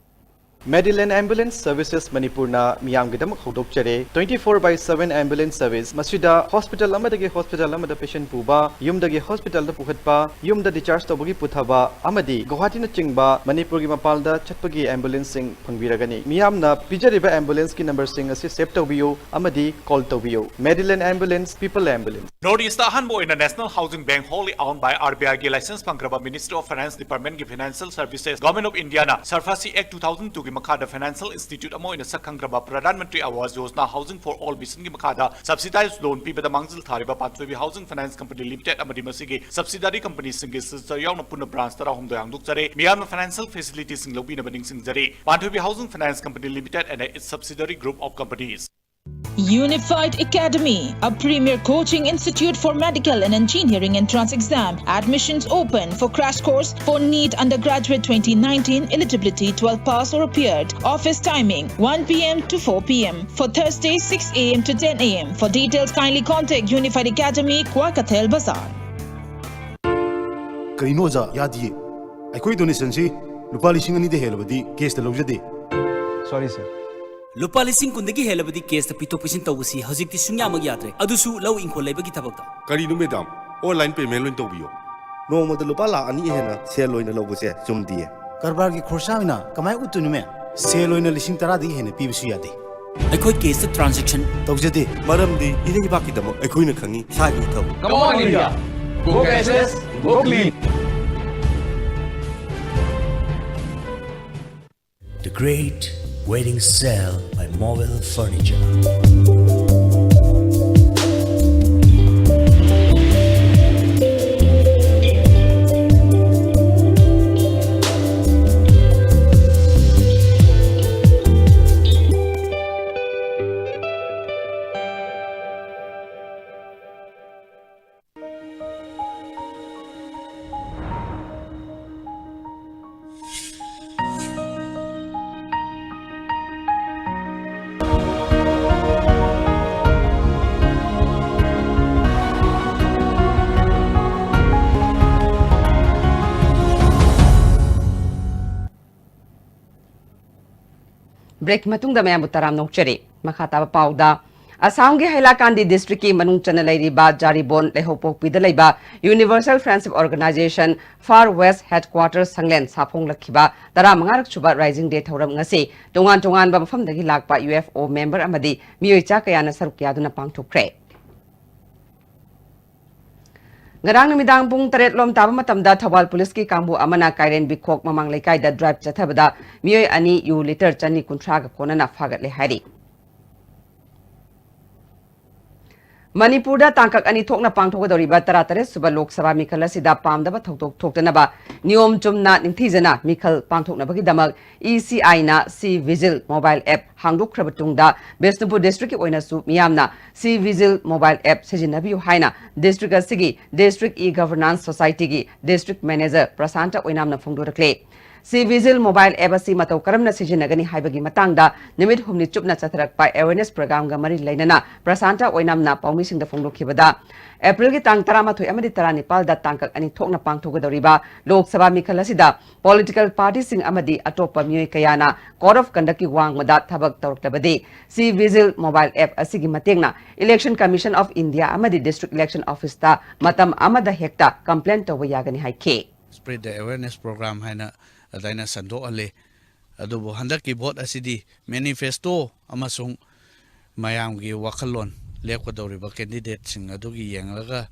Medilane Ambulance Services ꯃꯅꯤꯄꯨꯔꯅ ꯃꯤꯌꯥꯝꯒꯤꯗꯃꯛ ꯍꯧꯗꯣꯛꯆꯔꯦ twenty four by seven ambulance service꯫ ꯃꯁꯤꯗ hospital ꯑꯃꯗꯒꯤ hospital ꯑꯃꯗ patient ꯄꯨꯕ, ꯌꯨꯝꯗꯒꯤ hospitalꯗ ꯄꯨꯈꯠꯄ, ꯌꯨꯝꯗ discharge ꯇꯧꯕꯒꯤ ꯄꯨꯊꯕ ꯑꯃꯗꯤ ꯒꯨꯋꯥꯍꯥꯇꯤꯅꯆꯤꯡꯕ ꯃꯅꯤꯄꯨꯔꯒꯤ ꯃꯄꯥꯟꯗ ꯆꯠꯄꯒꯤ ambulanceꯁꯤꯡ ꯐꯪꯕꯤꯔꯒꯅꯤ꯫ ꯃꯤꯌꯥꯝꯅ ꯄꯤꯖꯔꯤꯕ ambulanceꯀꯤ numberꯁꯤꯡ ꯑꯁꯤ save ꯇꯧꯕꯤꯌꯨ ꯑꯃꯗꯤ call ꯇꯧꯕꯤꯌꯨ꯫ Medilane Ambulance, People Ambulance꯫ North Eastꯇ ꯑꯍꯥꯟꯕ ꯑꯣꯏꯅ National Housing Bank, wholly owned by RBIꯒꯤ license ꯐꯪꯈ꯭ꯔꯕ Ministry of Finance Departmentꯀꯤ Financial Services, Government of Indiaꯅ SARFAESI Act two thousand twoꯒꯤ ꯃꯈꯥꯗ financial institute ꯑꯃ ꯑꯣꯏꯅ ꯁꯛ ꯈꯪꯈ꯭ꯔꯕ Pradhan Mantri Awas Yojana Housing for All visionꯒꯤ ꯃꯈꯥꯗ subsidized loan ꯄꯤꯕꯗ ꯃꯥꯡꯖꯤꯜ ꯊꯥꯔꯤꯕ ꯄꯥꯟꯊꯣꯏꯕꯤ Housing Finance Company Limited ꯑꯃꯗꯤ ꯃꯁꯤꯒꯤ subsidiary companyꯁꯤꯡꯒꯤ sister ꯌꯥꯎꯅ ꯄꯨꯟꯅ branch ꯇꯔꯥꯍꯨꯝꯗꯣꯏ ꯍꯥꯡꯗꯣꯛꯆꯔꯦ꯫ ꯃꯤꯌꯥꯝꯅ financial facilityꯁꯤꯡ ꯂꯧꯕꯤꯅꯕ ꯅꯤꯡꯁꯤꯡꯖꯔꯤ꯫ ꯄꯥꯟꯊꯣꯏꯕꯤ Housing Finance Company Limited and its subsidiary group of companies꯫ Unified Academy, a premier coaching institute for medical and engineering entrance exam. Admissions open for crash course for NEET undergraduate twenty nineteen eligibility, twelve pass or appeared. Office timing one p m to four p m for Thursday, six a m to ten a m. For details, kindly contact Unified Academy, Kwarkathel Bazaar. ꯀꯔꯤꯅꯣ ꯑꯣꯖꯥ, ꯌꯥꯗꯤꯌꯦ꯫ ꯑꯩꯈꯣꯏ ꯗꯣꯅꯦꯁꯟꯁꯤ ꯂꯨꯄꯥ ꯂꯤꯁꯤꯡ ꯑꯅꯤꯗ ꯍꯦꯜꯂꯕꯗꯤ ꯀꯦꯁꯇ ꯂꯧꯖꯗꯦ꯫ Sorry, sir. ꯂꯨꯄꯥ ꯂꯤꯁꯤꯡ ꯀꯨꯟꯗꯒꯤ ꯍꯦꯜꯂꯕꯗꯤ ꯀꯦꯁꯇ ꯄꯤꯊꯣꯛ ꯄꯤꯁꯤꯟ ꯇꯧꯕꯁꯤ ꯍꯧꯖꯤꯛꯇꯤ ꯁꯨꯡꯌꯥꯃꯛ ꯌꯥꯗ꯭ꯔꯦ, ꯑꯗꯨꯁꯨ ꯂꯧ ꯏꯪꯈꯣꯜ ꯂꯩꯕꯒꯤ ꯊꯕꯛꯇ꯫ ꯀꯔꯤꯅꯣ ꯃꯦꯗꯥꯝ, ꯑꯣꯟꯂꯥꯏꯟ ꯄꯦꯃꯦꯟ ꯂꯣꯏꯅ ꯇꯧꯕꯤꯌꯣ꯫ ꯅꯣꯡꯃꯗ ꯂꯨꯄꯥ ꯂꯥꯈ ꯑꯅꯤ ꯍꯦꯟꯅ ꯁꯦꯜ ꯑꯣꯏꯅ ꯂꯧꯕꯁꯦ ꯆꯨꯝꯗꯤꯌꯦ꯫ ꯀꯔꯕꯥꯔꯒꯤ ꯈꯣꯔꯁꯥ ꯑꯣꯏꯅ ꯀꯃꯥꯏ ꯎꯠꯇꯣꯏꯅꯣ ꯃꯦꯝ? ꯁꯦꯜ ꯑꯣꯏꯅ ꯂꯤꯁꯤꯡ ꯇꯔꯥꯗꯒꯤ ꯍꯦꯟꯅ ꯄꯤꯕꯁꯨ ꯌꯥꯗꯦ꯫ ꯑꯩꯈꯣꯏ ꯀꯦꯁꯇ ꯇ꯭ꯔꯥꯟꯖꯦꯛꯁꯟ ꯇꯧꯖꯗꯦ꯫ ꯃꯔꯝꯗꯤ ꯏꯔꯩꯕꯥꯛꯀꯤꯗꯃꯛ ꯑꯩꯈꯣꯏꯅ ꯈꯪꯉꯤ ꯏꯁꯥꯒꯤ ꯏꯊꯧ꯫ Come on, India! Go cashless, go clean! The Great Wedding Sale by Mobile Furniture. Break ꯃꯇꯨꯡꯗ ꯃꯌꯥꯝꯕꯨ ꯇꯔꯥꯝꯅ ꯑꯣꯛꯆꯔꯤ꯫ ꯃꯈꯥ ꯇꯥꯕ ꯄꯥꯎꯗ, ꯑꯁꯥꯝꯒꯤ ꯍꯩꯂꯥꯀꯥꯟꯗꯤ district ꯀꯤ ꯃꯅꯨꯡ ꯆꯟꯅ ꯂꯩꯔꯤꯕ ꯖꯥꯔꯤꯕꯣꯟ ꯂꯩꯍꯧꯄꯣꯛꯄꯤꯗ ꯂꯩꯕ Universal Friendship Organization Far West Headquarters ꯁꯪꯂꯦꯟ ꯁꯥꯐꯣꯡꯂꯛꯈꯤꯕ ꯇꯔꯥꯃꯉꯥꯔꯛ ꯁꯨꯕ Rising Day ꯊꯧꯔꯝ ꯉꯁꯤ ꯇꯣꯉꯥꯟ ꯇꯣꯉꯥꯟꯕ ꯃꯐꯝꯗꯒꯤ ꯂꯥꯛꯄ U F O member ꯑꯃꯗꯤ ꯃꯤꯑꯣꯏ ꯆꯥ ꯀꯌꯥꯅ ꯁꯔꯨꯛ ꯌꯥꯗꯨꯅ ꯄꯥꯡꯊꯣꯛꯈ꯭ꯔꯦ꯫ ꯉꯔꯥꯡ ꯅꯨꯃꯤꯗꯥꯡ ꯄꯨꯡ ꯇꯔꯦꯠ ꯂꯣꯝ ꯇꯥꯕ ꯃꯇꯝꯗ ꯊꯧꯕꯥꯜ ꯄꯨꯂꯤꯁꯀꯤ ꯀꯥꯡꯕꯨ ꯑꯃꯅ ꯀꯥꯏꯔꯦꯟꯕꯤꯈꯣꯛ ꯃꯃꯥꯡ ꯂꯩꯀꯥꯏꯗ drive ꯆꯠꯊꯕꯗ ꯃꯤꯑꯣꯏ ꯑꯅꯤ ꯌꯨ litre ꯆꯅꯤ ꯀꯨꯟꯊ꯭ꯔꯥꯒ ꯀꯣꯟꯅꯅ ꯐꯥꯒꯠꯂꯦ ꯍꯥꯏꯔꯤ꯫ ꯃꯅꯤꯄꯨꯔꯗ ꯇꯥꯡꯀꯛ ꯑꯅꯤ ꯊꯣꯛꯅ ꯄꯥꯡꯊꯣꯛꯀꯗꯧꯔꯤꯕ ꯇꯔꯥꯇꯔꯦꯠ ꯁꯨꯕ ꯂꯣꯛ ꯁꯚꯥ ꯃꯤꯈꯜ ꯑꯁꯤꯗ ꯄꯥꯝꯗꯕ ꯊꯧꯗꯣꯛ ꯊꯣꯛꯇꯅꯕ ꯅꯤꯌꯣꯝ ꯆꯨꯝꯅ ꯅꯤꯡꯊꯤꯖꯅ ꯃꯤꯈꯜ ꯄꯥꯡꯊꯣꯛꯅꯕꯒꯤꯗꯃꯛ ꯏ ꯁꯤ ꯑꯥꯏꯅ ꯁꯤ ꯚꯤꯖꯤꯜ ꯃꯣꯕꯥꯏꯜ ꯑꯦꯞ ꯍꯥꯡꯗꯣꯛꯈ꯭ꯔꯕ ꯇꯨꯡꯗ ꯕꯤꯁꯅꯨꯄꯨꯔ ꯗꯤꯁꯇ꯭ꯔꯤꯛꯀꯤ ꯑꯣꯏꯅꯁꯨ ꯃꯤꯌꯥꯝꯅ ꯁꯤ ꯚꯤꯖꯤꯜ ꯃꯣꯕꯥꯏꯜ ꯑꯦꯞ ꯁꯤꯖꯤꯟꯅꯕꯤꯌꯨ ꯍꯥꯏꯅ ꯗꯤꯁꯇ꯭ꯔꯤꯛ ꯑꯁꯤꯒꯤ district E governance ꯁꯣꯁꯥꯏꯇꯤꯒꯤ district manager Prasanta ꯑꯣꯏꯅꯥꯝꯅ ꯐꯣꯡꯗꯣꯔꯛꯂꯦ꯫ ꯁꯤ ꯚꯤꯖꯤꯜ ꯃꯣꯕꯥꯏꯜ ꯑꯦꯞ ꯑꯁꯤ ꯃꯇꯧ ꯀꯔꯝꯅ ꯁꯤꯖꯤꯟꯅꯒꯅꯤ ꯍꯥꯏꯕꯒꯤ ꯃꯇꯥꯡꯗ ꯅꯨꯃꯤꯠ ꯍꯨꯝꯅꯤ ꯆꯨꯞꯅ ꯆꯠꯊꯔꯛꯄ ꯑꯦꯋꯦꯔꯅꯦꯁ ꯄ꯭ꯔꯣꯒ꯭ꯔꯥꯝꯒ ꯃꯔꯤ ꯂꯩꯅꯅ ꯄ꯭ꯔꯁꯥꯟꯇ ꯑꯣꯏꯅꯥꯝꯅ ꯄꯥꯎꯃꯤꯁꯤꯡꯗ ꯐꯣꯡꯗꯣꯛꯈꯤꯕꯗ, ꯑꯦꯄ꯭ꯔꯤꯜꯒꯤ ꯇꯥꯡ ꯇꯔꯥꯃꯥꯊꯣꯏ ꯑꯃꯗꯤ ꯇꯔꯥꯅꯤꯄꯥꯜꯗ ꯇꯥꯡꯀꯛ ꯑꯅꯤ ꯊꯣꯛꯅ ꯄꯥꯡꯊꯣꯛꯀꯗꯧꯔꯤꯕ ꯂꯣꯛ ꯁꯚꯥ ꯃꯤꯈꯜ ꯑꯁꯤꯗ ꯄꯣꯂꯤꯇꯤꯀꯦꯜ ꯄꯥꯔꯇꯤꯁꯤꯡ ꯑꯃꯗꯤ ꯑꯇꯣꯞꯄ ꯃꯤꯑꯣꯏ ꯀꯌꯥꯅ ꯀꯣꯠ ꯑꯣꯐ ꯀꯟꯗꯛꯀꯤ ꯋꯥꯡꯃꯗ ꯊꯕꯛ ꯇꯧꯔꯛꯂꯕꯗꯤ, ꯁꯤ ꯚꯤꯖꯤꯜ ꯃꯣꯕꯥꯏꯜ ꯑꯦꯞ ꯑꯁꯤꯒꯤ ꯃꯇꯦꯡꯅ ꯏꯂꯦꯛꯁꯟ ꯀꯃꯤꯁꯟ ꯑꯣꯐ ꯏꯟꯗꯤꯌꯥ ꯑꯃꯗꯤ ꯗꯤꯁꯇ꯭ꯔꯤꯛ ꯏꯂꯦꯛꯁꯟ ꯑꯣꯐꯤꯁꯇ ꯃꯇꯝ ꯑꯃꯗ ꯍꯦꯛꯇ ꯀꯝꯄ꯭ꯂꯦꯟ ꯇꯧꯕ ꯌꯥꯒꯅꯤ ꯍꯥꯏꯈꯤ꯫ Spread the awareness program ꯍꯥꯏꯅ ꯑꯗꯨꯃꯥꯏꯅ ꯁꯟꯗꯣꯛꯍꯜꯂꯤ꯫ ꯑꯗꯨꯕꯨ ꯍꯟꯗꯛꯀꯤ ꯚꯣꯠ ꯑꯁꯤꯗꯤ ꯃꯦꯅꯤꯐꯦꯁꯇꯣ ꯑꯃꯁꯨꯡ ꯃꯌꯥꯝꯒꯤ ꯋꯥꯈꯜꯂꯣꯟ ꯂꯦꯞꯀꯗꯧꯔꯤꯕ ꯀꯦꯟꯗꯤꯗꯦꯠꯁꯤꯡ ꯑꯗꯨꯒꯤ ꯌꯦꯡꯂꯒ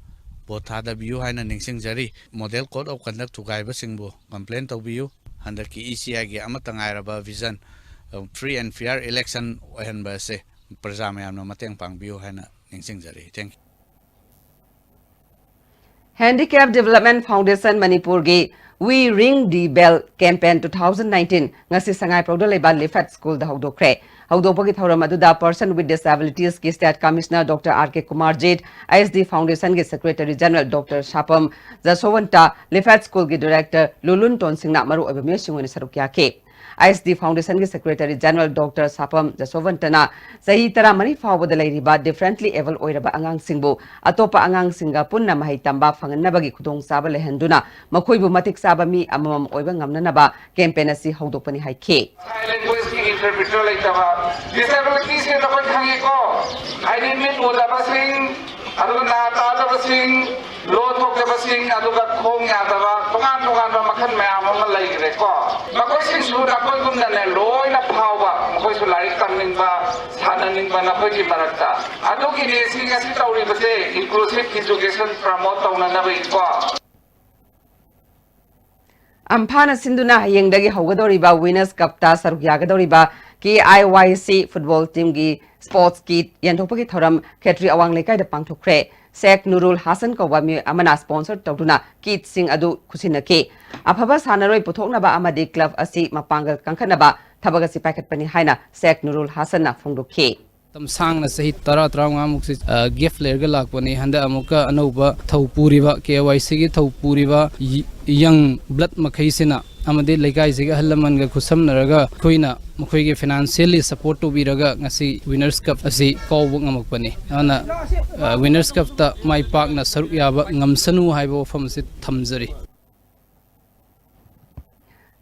ꯚꯣꯠ ꯊꯥꯗꯕꯤꯌꯨ ꯍꯥꯏꯅ ꯅꯤꯡꯁꯤꯡꯖꯔꯤ꯫ ꯃꯣꯗꯦꯜ ꯀꯣꯗ ꯑꯣꯐ ꯀꯟꯗꯛ ꯊꯨꯒꯥꯏꯕꯁꯤꯡꯕꯨ ꯀꯝꯄ꯭ꯂꯦꯟ ꯇꯧꯕꯤꯌꯨ꯫ ꯍꯟꯗꯛꯀꯤ ꯏ ꯁꯤ ꯑꯥꯏꯒꯤ ꯑꯃꯠꯇ ꯉꯥꯏꯔꯕ vision, free and fair election ꯑꯣꯏꯍꯟꯕ ꯑꯁꯦ ꯄ꯭ꯔꯖꯥ ꯃꯌꯥꯝꯅ ꯃꯇꯦꯡ ꯄꯥꯡꯕꯤꯌꯨ ꯍꯥꯏꯅ ꯅꯤꯡꯁꯤꯡꯖꯔꯤ꯫ Thank you. Handicap Development Foundation ꯃꯅꯤꯄꯨꯔꯒꯤ We Ring the Bell campaign two thousand nineteen ꯉꯁꯤ ꯁꯉꯥꯏꯄ꯭ꯔꯧꯗ ꯂꯩꯕ ꯂꯤꯐꯦꯠ ꯁ꯭ꯀꯨꯜꯗ ꯍꯧꯗꯣꯛꯈ꯭ꯔꯦ꯫ ꯍꯧꯗꯣꯛꯄꯒꯤ ꯊꯧꯔꯝ ꯑꯗꯨꯗ Person with Disabilitiesꯀꯤ State Commissioner Doctor R K Kumarjit, I S D Foundationꯒꯤ Secretary General Doctor ꯁꯥꯄꯝ ꯖꯁꯣꯋꯟꯇ, ꯂꯤꯐꯦꯠ ꯁ꯭ꯀꯨꯜꯒꯤ Director ꯂꯨꯂꯨꯟ ꯇꯣꯟꯁꯤꯡꯅ ꯃꯔꯨꯑꯣꯏꯕ ꯃꯤꯑꯣꯏꯁꯤꯡ ꯑꯣꯏꯅ ꯁꯔꯨꯛ ꯌꯥꯈꯤ꯫ I S D Foundationꯒꯤ Secretary General Doctor ꯁꯥꯄꯝ ꯖꯁꯣꯋꯟꯇꯅ ꯆꯍꯤ ꯇꯔꯥꯃꯔꯤ ꯐꯥꯎꯕꯗ ꯂꯩꯔꯤꯕ differently able ꯑꯣꯏꯔꯕ ꯑꯉꯥꯡꯁꯤꯡꯕꯨ ꯑꯇꯣꯞꯄ ꯑꯉꯥꯡꯁꯤꯡꯒ ꯄꯨꯟꯅ ꯃꯍꯩ ꯇꯝꯕ ꯐꯪꯍꯟꯅꯕꯒꯤ ꯈꯨꯗꯣꯡꯆꯥꯕ ꯂꯩꯍꯟꯗꯨꯅ ꯃꯈꯣꯏꯕꯨ ꯃꯇꯤꯛ ꯆꯥꯕ ꯃꯤ ꯑꯃꯃꯝ ꯑꯣꯏꯕ ꯉꯝꯅꯅꯕ campaign ꯑꯁꯤ ꯍꯧꯗꯣꯛꯄꯅꯤ ꯍꯥꯏꯈꯤ꯫ Sign languageꯀꯤ interpreter ꯂꯩꯇꯕ, disabilityꯁꯦ ꯅꯈꯣꯏ ꯈꯪꯉꯤꯀꯣ, ꯍꯥꯏꯗꯤ ꯃꯤꯠ ꯎꯗꯕꯁꯤꯡ, ꯑꯗꯨꯒ ꯅꯥ ꯇꯥꯗꯕꯁꯤꯡ, ꯂꯣ ꯊꯣꯛꯇꯕꯁꯤꯡ, ꯑꯗꯨꯒ ꯈꯣꯡ ꯌꯥꯗꯕ, ꯇꯣꯉꯥꯟ ꯇꯣꯉꯥꯟꯕ ꯃꯈꯜ ꯃꯌꯥꯝ ꯑꯃ ꯂꯩꯈ꯭ꯔꯦꯀꯣ꯫ ꯃꯈꯣꯏꯁꯤꯡꯁꯨ ꯅꯈꯣꯏꯒꯨꯝꯅꯅꯦ ꯂꯣꯏꯅ ꯐꯥꯎꯕ, ꯃꯈꯣꯏꯁꯨ ꯂꯥꯏꯔꯤꯛ ꯇꯝꯅꯤꯡꯕ, ꯁꯥꯟꯅꯅꯤꯡꯕ ꯅꯈꯣꯏꯒꯤ ꯃꯔꯛꯇ꯫ ꯑꯗꯨꯒꯤꯅꯤ ꯁꯤ ꯉꯁꯤ ꯇꯧꯔꯤꯕꯁꯦ, inclusive education promote ꯇꯧꯅꯅꯕꯒꯤꯀꯣ꯫ ꯑꯝꯐꯥꯅ ꯁꯤꯟꯗꯨꯅ ꯍꯌꯦꯡꯗꯒꯤ ꯍꯧꯒꯗꯧꯔꯤꯕ Winners Cupꯇ ꯁꯔꯨꯛ ꯌꯥꯒꯗꯧꯔꯤꯕ K I Y C football teamꯒꯤ sports kit ꯌꯦꯟꯊꯣꯛꯄꯒꯤ ꯊꯧꯔꯝ ꯈꯦꯇ꯭ꯔꯤ ꯑꯋꯥꯡ ꯂꯩꯀꯥꯏꯗ ꯄꯥꯡꯊꯣꯛꯈ꯭ꯔꯦ꯫ ꯁꯦꯈ ꯅꯨꯔꯨꯜ ꯍꯥꯁꯟ ꯀꯧꯕ ꯃꯤꯑꯣꯏ ꯑꯃꯅ sponsor ꯇꯧꯗꯨꯅ kitꯁꯤꯡ ꯑꯗꯨ ꯈꯨꯠꯁꯤꯟꯅꯈꯤ꯫ ꯑꯐꯕ ꯁꯥꯟꯅꯔꯣꯏ ꯄꯨꯊꯣꯛꯅꯕ ꯑꯃꯗꯤ club ꯑꯁꯤ ꯃꯄꯥꯡꯒꯜ ꯀꯟꯈꯠꯅꯕ ꯊꯕꯛ ꯑꯁꯤ ꯄꯥꯏꯈꯠꯄꯅꯤ ꯍꯥꯏꯅ ꯁꯦꯈ ꯅꯨꯔꯨꯜ ꯍꯥꯁꯟꯅ ꯐꯣꯡꯗꯣꯛꯈꯤ꯫ ꯃꯇꯝ ꯁꯥꯡꯅ ꯆꯍꯤ ꯇꯔꯥ ꯇꯔꯥꯃꯉꯥꯃꯨꯛꯁꯤ ꯒꯦꯞ ꯂꯩꯔꯒ ꯂꯥꯛꯄꯅꯤ꯫ ꯍꯟꯗꯛ ꯑꯃꯨꯛꯀ ꯑꯅꯧꯕ ꯊꯧ ꯄꯨꯔꯤꯕ, ꯀꯦ ꯋꯥꯏ ꯁꯤꯒꯤ ꯊꯧ ꯄꯨꯔꯤꯕ ꯌꯪ ꯕ꯭ꯂꯠ ꯃꯈꯩꯁꯤꯅ ꯑꯃꯗꯤ ꯂꯩꯀꯥꯏꯁꯤꯒꯤ ꯑꯍꯜ ꯂꯃꯟꯒ ꯈꯨꯠꯁꯝꯅꯔꯒ ꯑꯩꯈꯣꯏꯅ ꯃꯈꯣꯏꯒꯤ financially support ꯇꯧꯕꯤꯔꯒ ꯉꯁꯤ Winners Cup ꯑꯁꯤ ꯀꯥꯎꯕ ꯉꯝꯃꯛꯄꯅꯤ꯫ ꯑꯗꯨꯅ Winners Cupꯇ ꯃꯥꯏ ꯄꯥꯛꯅ ꯁꯔꯨꯛ ꯌꯥꯕ ꯉꯝꯁꯅꯨ ꯍꯥꯏꯕ ꯋꯥꯐꯝ ꯑꯁꯤ ꯊꯝꯖꯔꯤ꯫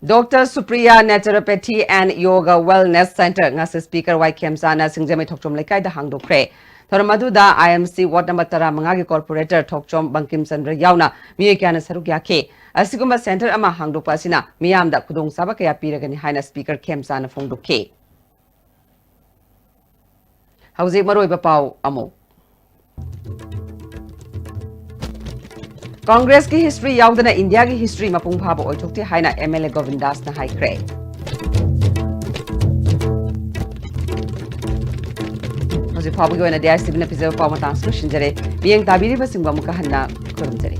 Doctor Supriya Naturopathy and Yoga Wellness Center ꯉꯁꯤ Speaker ꯋꯥꯏ ꯈꯦꯝꯆꯥꯅ ꯁꯤꯡꯖꯃꯩ ꯊꯣꯛꯆꯣꯝ ꯂꯩꯀꯥꯏꯗ ꯍꯥꯡꯗꯣꯛꯈ꯭ꯔꯦ꯫ ꯊꯧꯔꯝ ꯑꯗꯨꯗ I M C ward number ꯇꯔꯥꯃꯉꯥꯒꯤ corporator ꯊꯣꯛꯆꯣꯝ ꯕꯪꯀꯤꯝ ꯆꯟꯗ꯭ꯔ ꯌꯥꯎꯅ ꯃꯤꯑꯣꯏ ꯀꯌꯥꯅ ꯁꯔꯨꯛ ꯌꯥꯈꯤ꯫ ꯑꯁꯤꯒꯨꯝꯕ center ꯑꯃ ꯍꯥꯡꯗꯣꯛꯄ ꯑꯁꯤꯅ ꯃꯤꯌꯥꯝꯗ ꯈꯨꯗꯣꯡꯆꯥꯕ ꯀꯌꯥ ꯄꯤꯔꯒꯅꯤ ꯍꯥꯏꯅ Speaker ꯈꯦꯝꯆꯥꯅ ꯐꯣꯡꯗꯣꯛꯈꯤ꯫ ꯍꯧꯖꯤꯛ ꯃꯔꯨꯑꯣꯏꯕ ꯄꯥꯎ ꯑꯃꯨꯛ꯫ ꯀꯣꯡꯒ꯭ꯔꯦꯁꯀꯤ history ꯌꯥꯎꯗꯅ ꯏꯟꯗꯤꯌꯥꯒꯤ history ꯃꯄꯨꯡ ꯐꯥꯕ ꯑꯣꯏꯊꯣꯛꯇꯦ ꯍꯥꯏꯅ M L A ꯒꯣꯕꯤꯟꯗꯥꯁꯅ ꯍꯥꯏꯈ꯭ꯔꯦ꯫ ꯍꯧꯖꯤꯛ ꯐꯥꯎꯕꯒꯤ ꯑꯣꯏꯅꯗꯤ I S T Vꯅ ꯄꯤꯖꯕ ꯄꯥꯎ ꯃꯇꯥꯡꯁꯤ ꯂꯣꯏꯁꯤꯟꯖꯔꯦ꯫ ꯃꯤꯠꯌꯦꯡ ꯇꯥꯕꯤꯔꯤꯕꯁꯤꯡꯕꯨ ꯑꯃꯨꯛꯀ ꯍꯟꯅ ꯈꯨꯔꯨꯝꯖꯔꯤ꯫